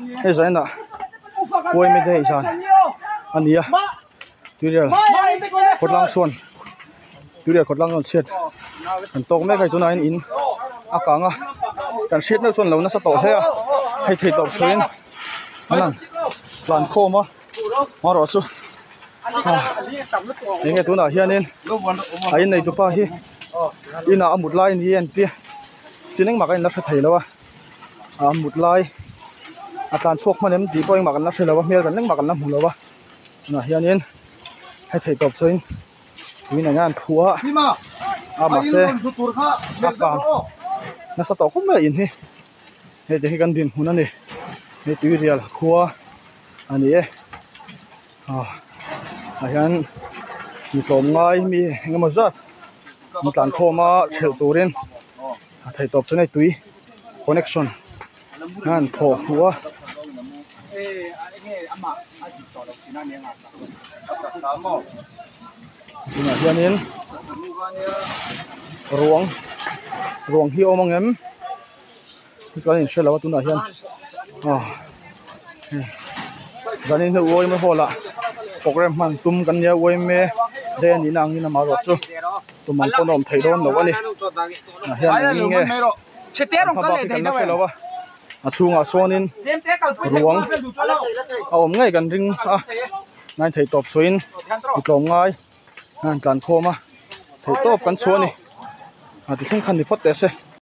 Hei zainah uaime te hei zan a ni a tuirial khawtlang sawn tuirial khawtlang chuan chhiat an tawk mek a hei tunah hian in a kang a kan hriat meuh chuan lo nasa tawh hle a hei thei tawp chhuahin an han tlan khawm a amaherawh chu eng nge tunah hianin a innei tupa hi inah a mut lai a ni an tia chin engmah ka inla hre thei lo a. a mut lai a tlan chhuak hman em tih pawh engmah kan la hre lo a hmel kan engmah kan la hmu lo a tunah hianin hei theih tawp chuan tuin eng an phuah a a mahse a kang nasa tawh khawp mai a in hi hei te hi kan dinhmun a ni hei tuirial khua a ni e ah ah hian mi tlawmngai mi engemaw zat an tlan khawm a thelh turin. A theih tawp chu nei tui connection a han thawh hmuh a. Tunah hianin ruang ruang hi a awm ang em chuan in hre lo a tunah hian aw hei zanin hi uaime hall ah programme hman tum kan nia uaime day a nihna angin amaherawh chu. Tumang pawn a awm theih dawn lo a ni ah hian eng nge an hma bak hi kan la hre lo a a chhungah sawnin ruang a awm ngei kan ring a ngai thei tawp suihin mi tlawm ngai a han tlan khawm a theih tawp kan chhuah a ni a ti thleng khan ni phawt teh se.